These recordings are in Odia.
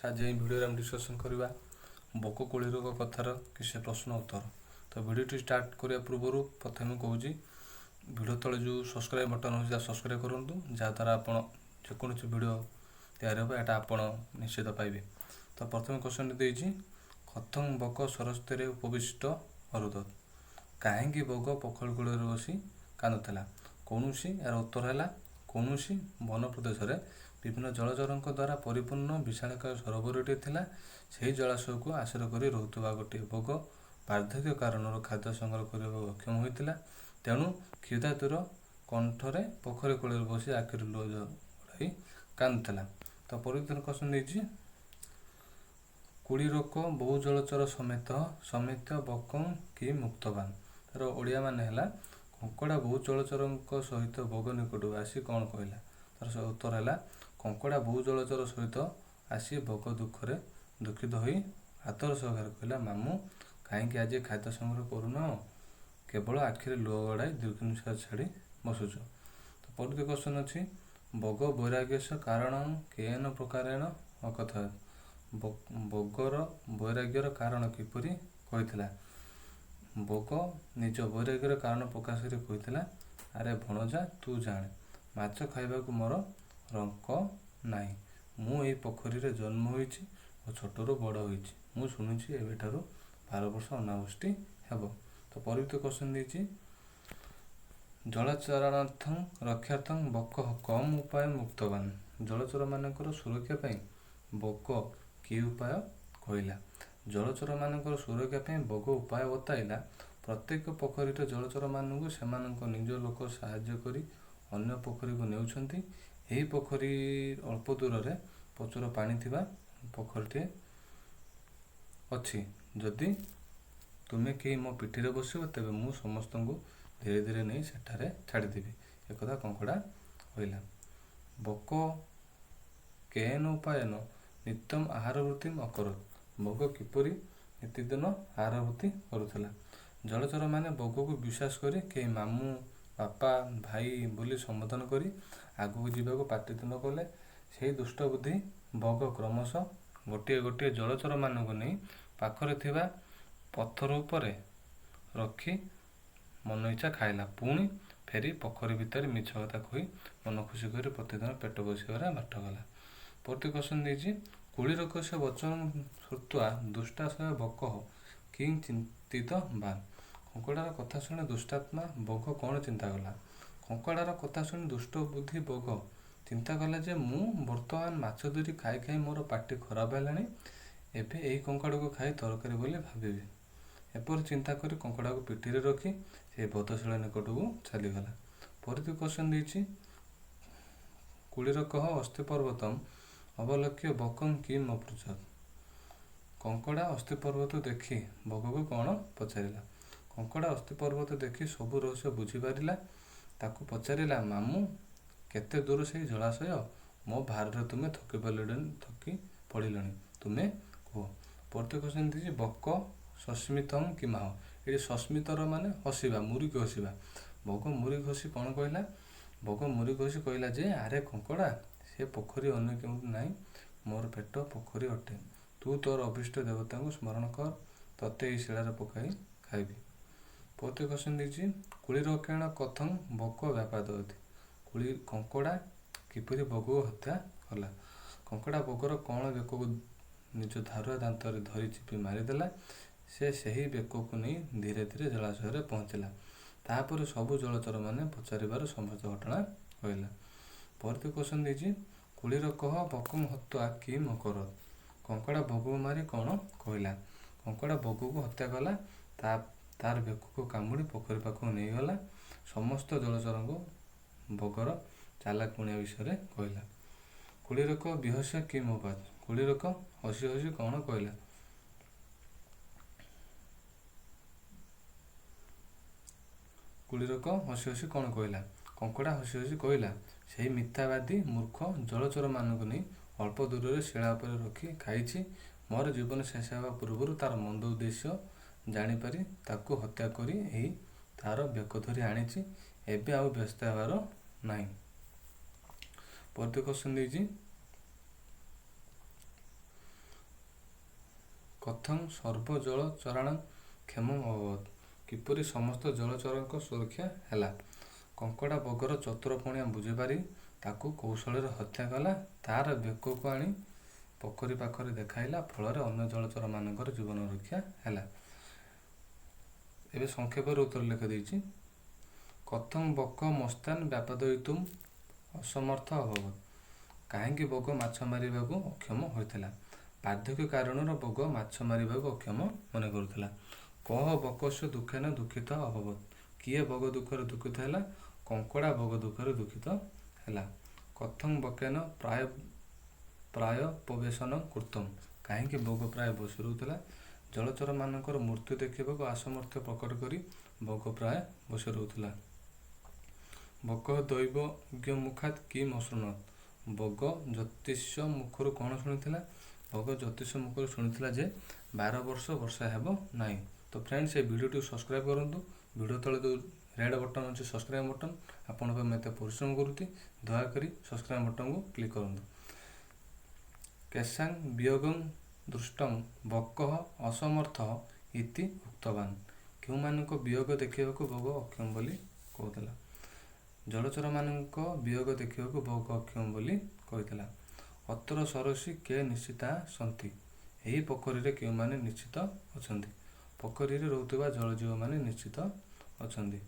ଆଜି ଏହି ଭିଡ଼ିଓରେ ଆମେ ଡିସ୍କସନ୍ କରିବା ବକ କୁଳୀରକ କଥାର କିଛି ପ୍ରଶ୍ନ ଉତ୍ତର। ତ ଭିଡ଼ିଓଟି ଷ୍ଟାର୍ଟ କରିବା ପୂର୍ବରୁ ପ୍ରଥମେ କହୁଛି, ଭିଡ଼ିଓ ତଳେ ଯେଉଁ ସବସ୍କ୍ରାଇବ୍ ବଟନ୍ ଅଛି ତାକୁ ସବସ୍କ୍ରାଇବ୍ କରନ୍ତୁ, ଯାହାଦ୍ୱାରା ଆପଣ ଯେକୌଣସି ଭିଡ଼ିଓ ତିଆରି ହେବ ଏଇଟା ଆପଣ ନିଶ୍ଚିତ ପାଇବେ। ତ ପ୍ରଥମେ କ୍ୱେଶ୍ଚନ୍ଟି ଦେଇଛି, କଥଂ ବକ ସରସ୍ତରେ ଉପବିଷ୍ଟ ଅରୁଦତ? କାହିଁକି ବଗ ପୋଖରୀ କୂଳରେ ବସି କାନ୍ଦୁଥିଲା? କୌଣସି ଏହାର ଉତ୍ତର ହେଲା, କୌଣସି ବନ ପ୍ରଦେଶରେ ବିଭିନ୍ନ ଜଳଚରଙ୍କ ଦ୍ୱାରା ପରିପୂର୍ଣ୍ଣ ବିଶାଳକାୟ ସରୋବରଟିଏ ଥିଲା। ସେହି ଜଳାଶୟକୁ ଆଶ୍ରୟ କରି ରହୁଥିବା ଗୋଟିଏ ବଗ ବାର୍ଦ୍ଧକ୍ୟ କାରଣରୁ ଖାଦ୍ୟ ସଂଗ୍ରହ କରିବାକୁ ଅକ୍ଷମ ହୋଇଥିଲା। ତେଣୁ କ୍ଷୁଧାତୁର କଣ୍ଠରେ ପୋଖରୀ କୂଳରେ ବସି ଆଖିରୁ ଲୁହ ଗଡ଼ାଇ କାନ୍ଦୁଥିଲା। ତ ପରବର୍ତ୍ତୀ କ୍ୱେଶ୍ଚନ୍ ଦେଇଛି, କୁଳିରୋକ ବହୁ ଜଳଚର ସମେତ ସମେତ ବକଂ କି ମୁକ୍ତବାନ? ତାର ଓଡ଼ିଆ ମାନେ ହେଲା, କଙ୍କଡ଼ା ବହୁ ଜଳଚରଙ୍କ ସହିତ ବଗ ନିକଟକୁ ଆସି କ'ଣ କହିଲା? ତାର ଉତ୍ତର ହେଲା, କଙ୍କଡ଼ା ବହୁ ଜଳଚର ସହିତ ଆସି ବଗ ଦୁଃଖରେ ଦୁଃଖିତ ହୋଇ ଆଦର ସହକାରେ କହିଲା, ମାମୁଁ, କାହିଁକି ଆଜି ଖାଦ୍ୟ ସଂଗ୍ରହ କରୁନାହ, କେବଳ ଆଖିରେ ଲୁହ ଗଡ଼ାଇ ଦୀର୍ଘ ନିଶ୍ୱାସ ଛାଡ଼ି ବସୁଛ? ତ ପରବର୍ତ୍ତୀ କ୍ୱେଶ୍ଚନ୍ ଅଛି, ବଗ ବୈରାଗ୍ୟସ୍ୟ କାରଣ କେନ ପ୍ରକାରେଣ ଅକଥୟତ୍? ବଗର ବୈରାଗ୍ୟର କାରଣ କିପରି କହିଥିଲା? ବଗ ନିଜ ବୈରାଗ୍ୟର କାରଣ ପ୍ରକାଶ କରି କହିଥିଲା, ଆରେ ଭଣଜା, ତୁ ଜାଣେ, ମାଛ ଖାଇବାକୁ ମୋର ରଙ୍କ ନାହିଁ। ମୁଁ ଏହି ପୋଖରୀରେ ଜନ୍ମ ହୋଇଛି ଓ ଛୋଟରୁ ବଡ଼ ହୋଇଛି। ମୁଁ ଶୁଣିଛି ଏବେଠାରୁ 12 ବର୍ଷ ଅନାବୃଷ୍ଟି ହେବ। ତ ପରବର୍ତ୍ତୀ କ୍ୱେଶ୍ଚନ୍ ଦେଇଛି, ଜଳଚରାର୍ଥଂ ରକ୍ଷାର୍ଥଂ ବକ କମ୍ ଉପାୟ ମୁକ୍ତବାନ? ଜଳଚରମାନଙ୍କର ସୁରକ୍ଷା ପାଇଁ ବକ କି ଉପାୟ କହିଲା? ଜଳଚରମାନଙ୍କର ସୁରକ୍ଷା ପାଇଁ ବଗ ଉପାୟ ବତାଇଲା, ପ୍ରତ୍ୟେକ ପୋଖରୀର ଜଳଚରମାନଙ୍କୁ ସେମାନଙ୍କ ନିଜ ଲୋକ ସାହାଯ୍ୟ କରି ଅନ୍ୟ ପୋଖରୀକୁ ନେଉଛନ୍ତି। ଏହି ପୋଖରୀ ଅଳ୍ପ ଦୂରରେ ପ୍ରଚୁର ପାଣି ଥିବା ପୋଖରୀଟିଏ ଅଛି। ଯଦି ତୁମେ କେହି ମୋ ପିଠିରେ ବସିବ, ତେବେ ମୁଁ ସମସ୍ତଙ୍କୁ ଧୀରେ ଧୀରେ ନେଇ ସେଠାରେ ଛାଡ଼ିଦେବି। ଏକଥା କଙ୍କଡ଼ା କହିଲା। ବକ କେନ ଉପାୟନ ନିତ୍ୟମ ଆହାର ବୃତ୍ତି ଅକରୋତ? ବଗ କିପରି ନିତିଦିନ ଆହାର ବୃତ୍ତି କରୁଥିଲା? ଜଳଚରମାନେ ବଗକୁ ବିଶ୍ୱାସ କରି କେହି ମାମୁଁ, ବାପା, ଭାଇ ବୋଲି ସମ୍ବୋଧନ କରି ଆଗକୁ ଯିବାକୁ ପାଟିତୁଣ୍ଡ କଲେ। ସେହି ଦୁଷ୍ଟବୁଦ୍ଧି ବଗ କ୍ରମଶଃ ଗୋଟିଏ ଗୋଟିଏ ଜଳଚରମାନଙ୍କୁ ନେଇ ପାଖରେ ଥିବା ପଥର ଉପରେ ରଖି ମନଇଚ୍ଛା ଖାଇଲା। ପୁଣି ଫେରି ପୋଖରୀ ଭିତରେ ମିଛ କଥା କହି ମନ ଖୁସି କରି ପ୍ରତିଦିନ ପେଟ ପୋଷିବାର ବାଟ କଲା। ପରବର୍ତ୍ତୀ କ୍ୱେଶ୍ଚନ୍ ଦେଇଛି, କୁଳିରକସ୍ୟ ବଚନ ଶ୍ରୁତ୍ୱା ଦୁଷ୍ଟାଶୟ ବକଃ କିଂ ଚିନ୍ତିତବାନ? କଙ୍କଡ଼ାର କଥା ଶୁଣି ଦୁଷ୍ଟାତ୍ମା ବଗ କ'ଣ ଚିନ୍ତା କଲା? କଙ୍କଡ଼ାର କଥା ଶୁଣି ଦୁଷ୍ଟ ବୁଦ୍ଧି ବଗ ଚିନ୍ତା କଲା ଯେ ମୁଁ ବର୍ତ୍ତମାନ ମାଛ ଧରି ଖାଇ ଖାଇ ମୋର ପାଟି ଖରାପ ହେଲାଣି, ଏବେ ଏହି କଙ୍କଡ଼ାକୁ ଖାଇ ତରକାରୀ ବୋଲି ଭାବିବି। ଏପରି ଚିନ୍ତା କରି କଙ୍କଡ଼ାକୁ ପିଠିରେ ରଖି ସେ ବଧଶିଳା ନିକଟକୁ ଚାଲିଗଲା। ପରବର୍ତ୍ତୀ କ୍ୱେଶ୍ଚନ୍ ଦେଇଛି, କୁଳିରକଃ ଅସ୍ଥି ପର୍ବତମ ଅବଲୋକ୍ୟ ବକଂ କିମ୍ ଅପୃଚ୍ଛତ୍? କଙ୍କଡ଼ା ଅସ୍ଥି ପର୍ବତ ଦେଖି ବଗକୁ କ'ଣ ପଚାରିଲା? କଙ୍କଡ଼ା ଅସ୍ଥି ପର୍ବତ ଦେଖି ସବୁ ରହସ୍ୟ ବୁଝିପାରିଲା। ତାକୁ ପଚାରିଲା, ମାମୁଁ, କେତେ ଦୂର ସେଇ ଜଳାଶୟ? ମୋ ଭାରରେ ତୁମେ ଥକି ଥକି ପଡ଼ିଲଣି, ତୁମେ କୁହ। ପରବର୍ତ୍ତୀ କ୍ୱେଶ୍ଚନ୍ ଦେଇଛି, ବକ ସସ୍ମିତଂ କିମାହ? ଏଠି ସସ୍ମିତର ମାନେ ହସିବା, ମୁରୁକି ହସିବା। ବଗ ମୁରୁକି ହସି କ'ଣ କହିଲା? ବଗ ମୁରୁକି ହସି କହିଲା ଯେ ଆରେ କଙ୍କଡ଼ା, ସେ ପୋଖରୀ ଅନ୍ୟ କେଉଁଠି ନାହିଁ, ମୋର ପେଟ ପୋଖରୀ ଅଟେ। ତୁ ତୋର ଅଭୀଷ୍ଟ ଦେବତାଙ୍କୁ ସ୍ମରଣ କର, ତୋତେ ଏହି ଶିଳାରେ ପକାଇ ଖାଇବି। ପରବର୍ତ୍ତୀ କ୍ୱେଶ୍ଚନ୍ ଦେଇଛି, କୁଳିରକେଣ କଥଂ ବକ ବ୍ୟାପାଦୟତି? କୁଳି କଙ୍କଡ଼ା କିପରି ବଗକୁ ହତ୍ୟା କଲା? କଙ୍କଡ଼ା ବଗର କଣ ବେକକୁ ନିଜ ଧାରୁଆ ଦାନ୍ତରେ ଧରି ଚିପି ମାରିଦେଲା। ସେ ସେହି ବେକକୁ ନେଇ ଧୀରେ ଧୀରେ ଜଳାଶୟରେ ପହଞ୍ଚିଲା। ତାପରେ ସବୁ ଜଳଚରମାନେ ପଚାରିବାରୁ ସମସ୍ତ ଘଟଣା କହିଲା। ପରବର୍ତ୍ତୀ କ୍ୱେଶ୍ଚନ୍ ଦେଇଛି, କୁଳିରକଃ ବକଂ ହତ୍ୱା କିମ୍ ଅକରୋତ୍? କଙ୍କଡ଼ା ବଗକୁ ମାରି କ'ଣ କହିଲା? କଙ୍କଡ଼ା ବଗକୁ ହତ୍ୟା କଲା, ତା ତାର ବେକକୁ କାମୁଡ଼ି ପୋଖରୀ ପାଖକୁ ନେଇଗଲା। ସମସ୍ତ ଜଳଚରଙ୍କୁ ବଗର ଚାଲାକ ପଣିଆ ବିଷୟରେ କହିଲା। କୁଳିରକ ବିହସ୍ୟ କିମ୍ ଉବାଚ? କୁଳିରକ ହସି ହସି କ'ଣ କହିଲା? କୁଳିରକ ହସି ହସି କ'ଣ କହିଲା? କଙ୍କଡ଼ା ହସି ହସି କହିଲା, ସେହି ମିଥ୍ୟାବାଦୀ ମୂର୍ଖ ଜଳଚରମାନଙ୍କୁ ନେଇ ଅଳ୍ପ ଦୂରରେ ଶିଳା ଉପରେ ରଖି ଖାଇଛି। ମୋର ଜୀବନ ଶେଷ ହେବା ପୂର୍ବରୁ ତାର ମନ୍ଦ ଉଦ୍ଦେଶ୍ୟ ଜାଣିପାରି ତାକୁ ହତ୍ୟା କରି ଏହି ତାର ବେକ ଧରି ଆଣିଛି। ଏବେ ଆଉ ବ୍ୟସ୍ତ ହେବାର ନାହିଁ। ପରବର୍ତ୍ତୀ କ୍ୱେଶ୍ଚନ୍ ଦେଇଛି, କଥଂ ସର୍ବ ଜଳଚରାଣାଂ କ୍ଷେମଂ ଅଭବତ୍? କିପରି ସମସ୍ତ ଜଳଚରଙ୍କ ସୁରକ୍ଷା ହେଲା? କଙ୍କଡ଼ା ବଗର ଚତୁରପଣିଆ ବୁଝିପାରି ତାକୁ କୌଶଳରେ ହତ୍ୟା କଲା, ତାର ବେକକୁ ଆଣି ପୋଖରୀ ପାଖରେ ଦେଖାଇଲା, ଫଳରେ ଅନ୍ୟ ଜଳଚରମାନଙ୍କର ଜୀବନ ରକ୍ଷା ହେଲା। ଏବେ ସଂକ୍ଷେପରେ ଉତ୍ତର ଲେଖିଦେଇଛି। କଥଂ ବକ ମସ୍ତାନ୍ ବ୍ୟାପାଦୟିତୁମ୍ ଅସମର୍ଥ ଅଭବତ୍? କାହିଁକି ବଗ ମାଛ ମାରିବାକୁ ଅକ୍ଷମ ହୋଇଥିଲା? ବାର୍ଦ୍ଧକ୍ୟ କାରଣରୁ ବଗ ମାଛ ମାରିବାକୁ ଅକ୍ଷମ ମନେ କରୁଥିଲା। କହ ବକସ୍ୟ ଦୁଃଖେନ ଦୁଃଖିତ ଅଭବତ୍? କିଏ ବଗ ଦୁଃଖରେ ଦୁଃଖିତ ହେଲା? କଙ୍କଡ଼ା ବଗ ଦୁଃଖରେ ଦୁଃଖିତ ହେଲା। କଥଂ ବକେନ ପ୍ରାୟ ପ୍ରାୟୋପବେଶନ କୃତମ୍? କାହିଁକି ବଗ ପ୍ରାୟ ବସି ରହୁଥିଲା? ଜଳଚରମାନଙ୍କର ମୃତ୍ୟୁ ଦେଖିବାକୁ ଅସାମର୍ଥ୍ୟ ପ୍ରକଟ କରି ବଗ ପ୍ରାୟ ବସି ରହୁଥିଲା। ବକ ଦୈବଜ୍ଞମୁଖାତ୍ କିମ୍ ଅଶୃଣୋତ୍? ବଗ ଜ୍ୟୋତିଷ ମୁଖରୁ କ'ଣ ଶୁଣିଥିଲା? ବଗ ଜ୍ୟୋତିଷ ମୁଖରୁ ଶୁଣିଥିଲା ଯେ 12 ବର୍ଷ ବର୍ଷା ହେବ ନାହିଁ। ତ ଫ୍ରେଣ୍ଡସ୍, ଏ ଭିଡ଼ିଓଟିକୁ ସବସ୍କ୍ରାଇବ୍ କରନ୍ତୁ। ଭିଡ଼ିଓ ତଳେ ଯେଉଁ ରେଡ଼୍ ବଟନ୍ ଅଛି, ସବସ୍କ୍ରାଇବ୍ ବଟନ୍, ଆପଣଙ୍କ ପାଇଁ ମୁଁ ଏତେ ପରିଶ୍ରମ କରୁଛି, ଦୟାକରି ସବସ୍କ୍ରାଇବ୍ ବଟନ୍କୁ କ୍ଲିକ୍ କରନ୍ତୁ। କେଶାଂ ବିୟୋଗଂ ଦୃଷ୍ଟଂ ବକଃ ଅସମର୍ଥ ଇତି ଉକ୍ତବାନ? କେଉଁମାନଙ୍କ ବିୟୋଗ ଦେଖିବାକୁ ବଗ ଅକ୍ଷମ ବୋଲି କହୁଥିଲା? ଜଳଚରମାନଙ୍କ ବିୟୋଗ ଦେଖିବାକୁ ବଗ ଅକ୍ଷମ ବୋଲି କହିଥିଲା। ଅତ୍ର ସରସି କେ ନିଶ୍ଚିତା ସନ୍ତି? ଏହି ପୋଖରୀରେ କେଉଁମାନେ ନିଶ୍ଚିତ ଅଛନ୍ତି? ପୋଖରୀରେ ରହୁଥିବା ଜଳଜୀବମାନେ ନିଶ୍ଚିତ ଅଛନ୍ତି।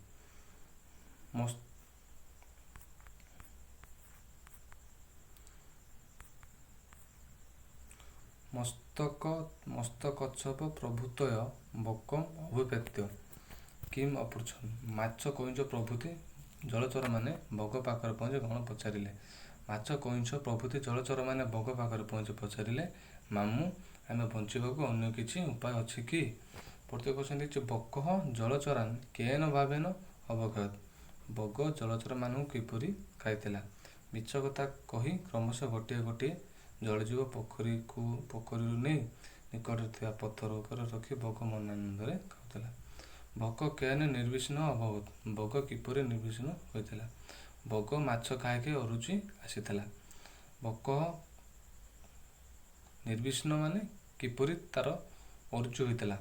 ମସ୍ତକ ମସ୍ତକଚ୍ଛପ ପ୍ରଭୃତୟ ବକମ୍ ଅଭିପେତ୍ୟ କିମ୍ ଅପୃଚ୍ଛନ୍? ମାଛ, କଇଁଛ ପ୍ରଭୃତି ଜଳଚରମାନେ ବଗ ପାଖରେ ପହଞ୍ଚି କ'ଣ ପଚାରିଲେ? ମାଛ, କଇଁଛ ପ୍ରଭୃତି ଜଳଚରମାନେ ବଗ ପାଖରେ ପହଞ୍ଚି ପଚାରିଲେ, ମାମୁଁ, ଆମେ ବଞ୍ଚିବାକୁ ଅନ୍ୟ କିଛି ଉପାୟ ଅଛି କି? ପ୍ରତ୍ୟେକ କ୍ୱେଶ୍ଚନ୍ ଦେଇଛି, ବକଃ ଜଳଚରାନ୍ କେନ ଭାବେନ ଅବକ୍ଷୟତ୍? ବଗ ଜଳଚରମାନଙ୍କୁ କିପରି ଖାଇଥିଲା? ମିଛ କଥା କହି କ୍ରମଶଃ ଗୋଟିଏ ଗୋଟିଏ ଜଳଜୀବ ପୋଖରୀରୁ ନେଇ ନିକଟରେ ଥିବା ପଥର ଉପରେ ରଖି ବଗ ମନାନନ୍ଦରେ ଖାଉଥିଲା। ବକ କେନ ନିର୍ବିଷ୍ଣ ଅଭବତ୍? ବଗ କିପରି ନିର୍ବିଷ୍ଣ ହୋଇଥିଲା? ବଗ ମାଛ ଖାଇ ଖାଇ ଅରୁଚି ଆସିଥିଲା। ବକ ନିର୍ବିଷ୍ଣ ମାନେ କିପରି ତାର ଅରୁଚି ହୋଇଥିଲା?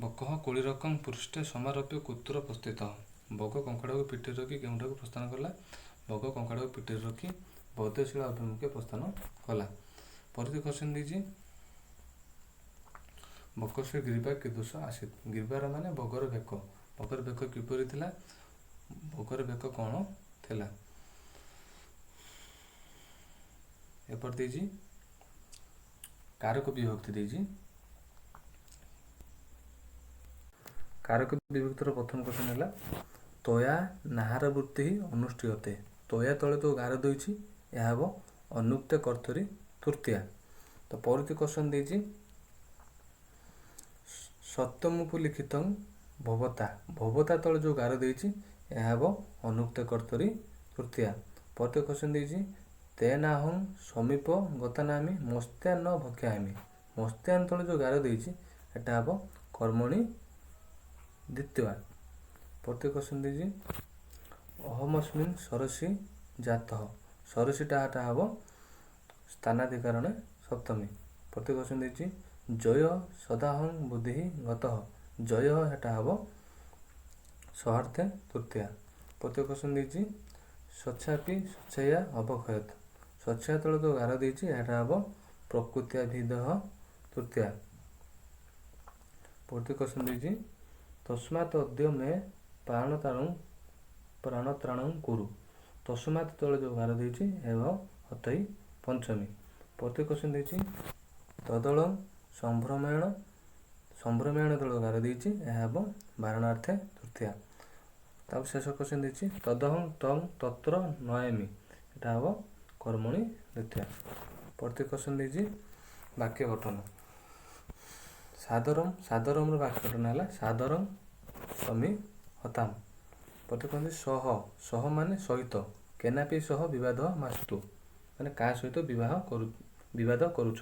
ବକଃ କୁଳିରକଂ ପୃଷ୍ଠେ ସମାରୋପ୍ୟ କୁତ୍ର ପ୍ରସ୍ଥିତ? ବଗ କଙ୍କଡ଼ାକୁ ପିଠିରେ ରଖି କେଉଁଠାକୁ ପ୍ରସ୍ଥାନ କଲା? ବଗ କଙ୍କଡ଼ାକୁ ପିଠିରେ ରଖି ବୌଦ୍ଧଶିଳା ଅଭିମୁଖେ ପ୍ରସ୍ଥାନ କଲା। ପରବର୍ତ୍ତୀ କ୍ୱେଶ୍ଚନ୍ ଦେଇଛି, ବକସ୍ୟ ଗ୍ରୀବା କୀଦୃଶ ଆସିତ? ଗ୍ରୀବାର ମାନେ ବଗର ବେକ। ବଗର ବେକ କିପରି ଥିଲା? ବଗର ବେକ କ'ଣ ଥିଲା? ଏପରି ଦେଇଛି, କାରକ ବିଭକ୍ତି ଦେଇଛି। କାରକ ବିଭକ୍ତିର ପ୍ରଥମ କ୍ୱେଶ୍ଚନ୍ ହେଲା, ତୟା ନାହାର ବୃତ୍ତି ଅନୁଷ୍ଠିୟତେ। ତୟା ତଳେ ତ ଗାର ଦେଇଛି, ଏହା ହେବ ଅନୁକ୍ତ କର୍ତ୍ତରୀ ତୃତୀୟା। ତ ପରବର୍ତ୍ତୀ କ୍ୱେଶ୍ଚନ୍ ଦେଇଛି, ସପ୍ତମୁପଲିଖିତଂ ଭବତା। ଭବତା ତଳେ ଯେଉଁ ଗାର ଦେଇଛି, ଏହା ହେବ ଅନୁକ୍ତ କର୍ତ୍ତରୀ ତୃତୀୟା। ପରବର୍ତ୍ତୀ କ୍ୱେଶ୍ଚନ୍ ଦେଇଛି, ତେନାହଂ ସମୀପ ଗତାନାମି ମସ୍ତ୍ୟା ନ ଭକ୍ଷାମି। ମସ୍ତ୍ୟାନ ତଳେ ଯେଉଁ ଗାର ଦେଇଛି, ଏଟା ହେବ କର୍ମଣୀ ଦ୍ୱିତୀୟା। ପରବର୍ତ୍ତୀ କ୍ୱେଶ୍ଚନ୍ ଦେଇଛି, ଅହମସ୍ମିନ୍ ସରସି ଜାତଃ। ସରସିଟା ଏଟା ହେବ ସ୍ଥାନାଧିକରଣ ସପ୍ତମୀ। ପରବର୍ତ୍ତୀ କ୍ୱେଶ୍ଚନ୍ ଦେଇଛି, ଜୟ ସଦାହଂ ବୁଦ୍ଧି ଗତଃ। ଜୟ ହେଟା ହେବ ସହାର୍ଥେ ତୃତୀୟା। ପରବର୍ତ୍ତୀ କ୍ୱେଶ୍ଚନ୍ ଦେଇଛି, ସ୍ୱଚ୍ଛାପି ସ୍ୱଚ୍ଛୟା ଅବକ୍ଷୟତ୍। ସ୍ୱଚ୍ଛା ତଳେ ଯେଉଁ ଗାର ଦେଇଛି, ଏଟା ହେବ ପ୍ରକୃତ୍ୟାଭିଧେୟ ତୃତୀୟା। ପରବର୍ତ୍ତୀ କ୍ୱେଶ୍ଚନ୍ ଦେଇଛି, ତସ୍ମାତ୍ ଅଦ୍ୟ ମେ ପ୍ରାଣତ୍ରାଣଂ କୁରୁ। ତସ୍ମାତ୍ ତଳେ ଯେଉଁ ଗାର ଦେଇଛି, ହେବ ହତଇ ପଞ୍ଚମୀ। ପରବର୍ତ୍ତୀ କ୍ୱେଶ୍ଚନ୍ ଦେଇଛି, ତଦଳଂ ସମ୍ଭ୍ରମେଣ। ସମ୍ଭ୍ରମେଣ ତଳେ ଗାର ଦେଇଛି, ଏହା ହେବ ବାରଣାର୍ଥେ ତୃତୀୟା। ତାପରେ ଶେଷ କ୍ୱେଶ୍ଚନ୍ ଦେଇଛି, ତଦହଂ ତଂ ତତ୍ର ନୟାମି। ଏଟା ହେବ କର୍ମଣୀ ଦ୍ୱିତୀୟା। ପରବର୍ତ୍ତୀ କ୍ୱେଶ୍ଚନ୍ ଦେଇଛି, ବାକ୍ୟ ଗଠନ। ସାଦରମ। ସାଦରମର ବାକ୍ୟ ଗଠନ ହେଲା ସାଦରଂ ସମି ହତାମ। ପରବର୍ତ୍ତୀ କ୍ୱେଶ୍ଚନ୍, ସହ। ସହ ମାନେ ସହିତ। କେନାପି ସହ ବିବାଦ ମାସ୍ତୁ, ମାନେ କାହା ସହିତ ବିବାହ କରୁ ବିବାଦ କରୁଛ?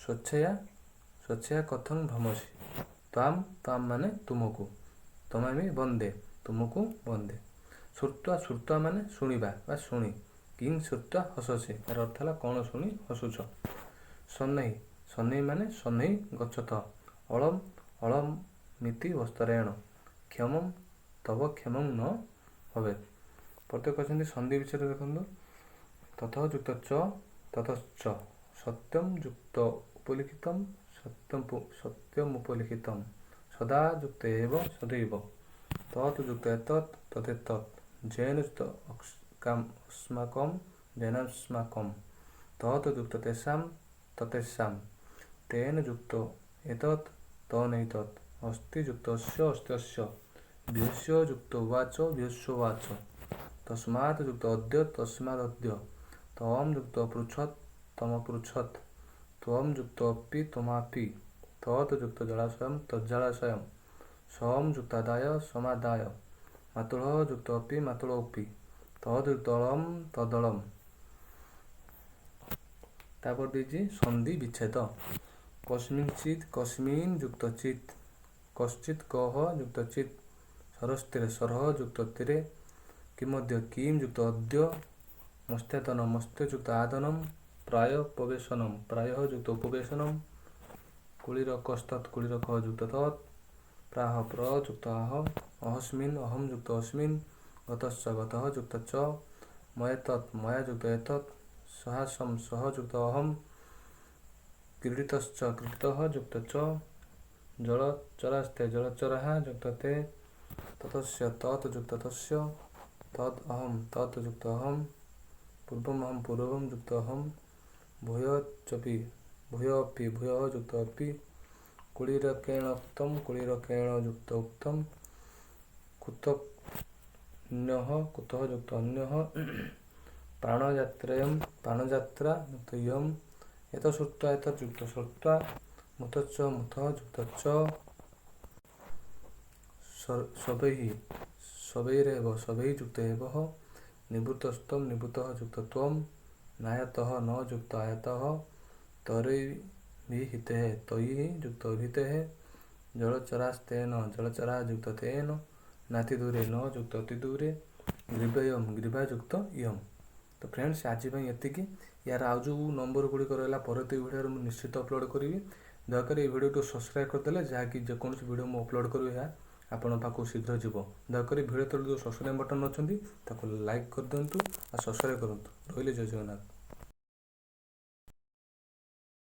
ସ୍ୱଚ୍ଛୟା। ସ୍ୱଚ୍ଛୟା କଥଂ ଭ୍ରମସି? ତ୍ୱାମ୍। ତ୍ୱାମ୍ ମାନେ ତୁମକୁ। ତମାମି ବନ୍ଦେ, ତୁମକୁ ବନ୍ଦେ। ଶ୍ରୁତ୍ୱା। ଶ୍ରୁତ୍ୱା ମାନେ ଶୁଣିବା ବା ଶୁଣି। କିଂ ଶ୍ରୁତ୍ୱା ହସସି? ଏହାର ଅର୍ଥ ହେଲା କ'ଣ ଶୁଣି ହସୁଛ? ଶନୈ। ଶନୈ ମାନେ ଶନୈ ଗଚ୍ଛତ। ଅଳମ୍ ଅଳମିତି ବସ୍ତରେଣ। କ୍ଷମମ୍ ତବ କ୍ଷମଂ ନ ଭବେତ୍। ପ୍ରତ୍ୟେକ ଅଛନ୍ତି ସନ୍ଧି ବିଷୟରେ ଦେଖନ୍ତୁ। ତତଃ ଯୁକ୍ତ ଚ, ତତଶ୍ଚ। ସତ୍ୟମ ଯୁକ୍ତ ଉପଲିଖିତମ, ସତ୍ୟମ ସତ୍ୟମୁପଲିଖିତମ। ସଦା ଯୁକ୍ତ ଏବ, ସଦୈବ। ତତ୍ ଯୁକ୍ତ ଏତତ୍, ତଦେତତ୍। ଜୈନ ଯୁକ୍ତ ଅସ୍ମାକମ୍, ଜୈନାସ୍ମାକମ୍। ତତ୍ ଯୁକ୍ତ ତେଷାମ୍, ତତେଷାମ୍। ତେନ ଯୁକ୍ତ ଏତତ୍, ତନୈତତ୍। ଅସ୍ତି ଯୁକ୍ତ ଅସ୍ୟ, ଅସ୍ତ୍ୟସ୍ୟ। ବିହସ୍ୟ ଯୁକ୍ତ ଉବାଚ, ବିହସ୍ୟୋବାଚ। ତସ୍ମାତ୍ ଯୁକ୍ତ ଅଦ୍ୟ, ତସ୍ମାଦଦ୍ୟ। ତମ୍ ଯୁକ୍ତ ପୃଚ୍ଛତ୍, ତମପୃଚ୍ଛତ୍। ତ୍ୱମ୍ ଯୁକ୍ତ ଅପି, ତ୍ୱମାପି। ତତ୍ ଯୁକ୍ତ ଜଳାଶୟମ୍, ତଜ୍ଜଳାଶୟମ୍। ସମ୍ ଯୁକ୍ତ ଆଦାୟ, ସମାଦାୟ। ମାତୁଳଃ ଯୁକ୍ତ ଅପି, ମାତୁଳୋପି। ତଦ୍ ଯୁକ୍ତ ଅଳମ୍, ତଦଳମ୍। ତାପରେ ଦେଇଛି ସନ୍ଧି ବିଚ୍ଛେଦ। କସ୍ମିଞ୍ଚିତ୍ କସ୍ମିନ୍ ଯୁକ୍ତ ଚିତ୍, କଶ୍ଚିତ୍ କହ ଯୁକ୍ତ ଚିତ୍। ସରସ୍ଥିରେ ସରହ ଯୁକ୍ତ ତୀରେ। କିମଦ୍ୟ କିମ୍ ଯୁକ୍ତ ଅଦ୍ୟ। ମତ୍ସ୍ୟାଦନ ମତ୍ସ୍ୟ ଯୁକ୍ତ ଆଦନମ୍। ପ୍ରାୟୋପବେଶନମ୍ ପ୍ରାୟଃ ଯୁକ୍ତ ଉପବେଶନମ୍। କୁଳୀରକସ୍ତତ୍ କୁଳୀରକଃ ଯୁକ୍ତ ତତ୍। ପ୍ରାହ ପ୍ର ଯୁକ୍ତ ଆହ। ଅହସ୍ମିନ୍ ଅହମ୍ ଯୁକ୍ତ ଅସ୍ମିନ୍। ଗତଶ୍ଚ ଗତଃ ଯୁକ୍ତ ଚ। ମୟେତତ୍ ମୟା ଯୁକ୍ତ ଏତତ୍। ସହାସମ୍ ସହ ଯୁକ୍ତ ଅହମ୍। କ୍ରୀଡ଼ିତଶ୍ଚ କ୍ରୀଡ଼ିତଃ ଯୁକ୍ତ ଚ। ଜଳଚରାସ୍ତେ ଜଳଚରାଃ ଯୁକ୍ତ ତେ। ତତସ୍ୟ ତତ୍ ଯୁକ୍ତ ତସ୍ୟ। ତଦ୍ ଅହମ୍ ତତ୍ ଯୁକ୍ତ ଅହମ୍। ପୂର୍ବମ୍ ଅହମ୍ ପୂର୍ବମ୍ ଯୁକ୍ତ ଅହମ୍। ଭୂୟଚପି ଭୂୟ ଅପି ଭୂୟଃ ଯୁକ୍ତ ଅପି। କୁଳୀରକେଣୋକ୍ତମ୍ କୁଳୀରକେଣ ଯୁକ୍ତ ଉକ୍ତମ୍। କୁତଃ କୁତଃ ଯୁକ୍ତ ଅନ୍ୟଃ। ପ୍ରାଣଯାତ୍ରୟମ୍ ପ୍ରାଣଯାତ୍ରା ଯୁକ୍ତ ୟମ୍। ଏତତ୍ ଶ୍ରୁତ୍ୱା ଏତତ୍ ଯୁକ୍ତ ଶ୍ରୁତ୍ୱା। ମୁତଶ୍ଚ ମୁତଃ ଯୁକ୍ତ ଚ। ସବୈଃ ସବୈରେ ହେବ ସବୈଃ ଯୁକ୍ତ ଏବଃ। ନିବୃତ୍ତସ୍ତ୍ୱମ୍ ନିବୃତ୍ତଃ ଯୁକ୍ତ ତ୍ୱମ୍। ନାୟତଃ ନ ଯୁକ୍ତ ଆୟତଃ। ତୈରଭିହିତେଃ ତୈଃ ଯୁକ୍ତ ଅଭିହିତେଃ। ଜଳଚରାସ୍ତେନ ଜଳଚରାଃ ଯୁକ୍ତ ତେନ। ନାତିଦୂରେ ନ ଯୁକ୍ତ ଅତିଦୂରେ। ଗ୍ରୀବେୟମ୍ ଗ୍ରୀବା ଯୁକ୍ତ ଇୟମ୍। ତ ଫ୍ରେଣ୍ଡସ୍, ଆଜି ପାଇଁ ଏତିକି। ୟାର ଆଉ ଯେଉଁ ନମ୍ବର ଗୁଡ଼ିକ ରହିଲା, ପରବର୍ତ୍ତୀ ଭିଡ଼ିଓରେ ମୁଁ ନିଶ୍ଚିତ ଅପଲୋଡ଼ କରିବି। ଦୟାକରି ଏଇ ଭିଡ଼ିଓଟିକୁ ସବସ୍କ୍ରାଇବ୍ କରିଦେଲେ ଯାହାକି ଯେକୌଣସି ଭିଡ଼ିଓ ମୁଁ ଅପଲୋଡ଼ କରିବି, ଏହା ଆପଣଙ୍କ ପାଖକୁ ଶୀଘ୍ର ଯିବ। ଦୟାକରି ଭିଡ଼ିଓ ତଳେ ଯେଉଁ ସବସ୍କ୍ରାଇବ୍ ବଟନ୍ ଅଛନ୍ତି, ତାକୁ ଲାଇକ୍ କରିଦିଅନ୍ତୁ ଆଉ ସବସ୍କ୍ରାଇବ୍ କରନ୍ତୁ। ରହିଲି, ଜୟ ଜଗନ୍ନାଥ।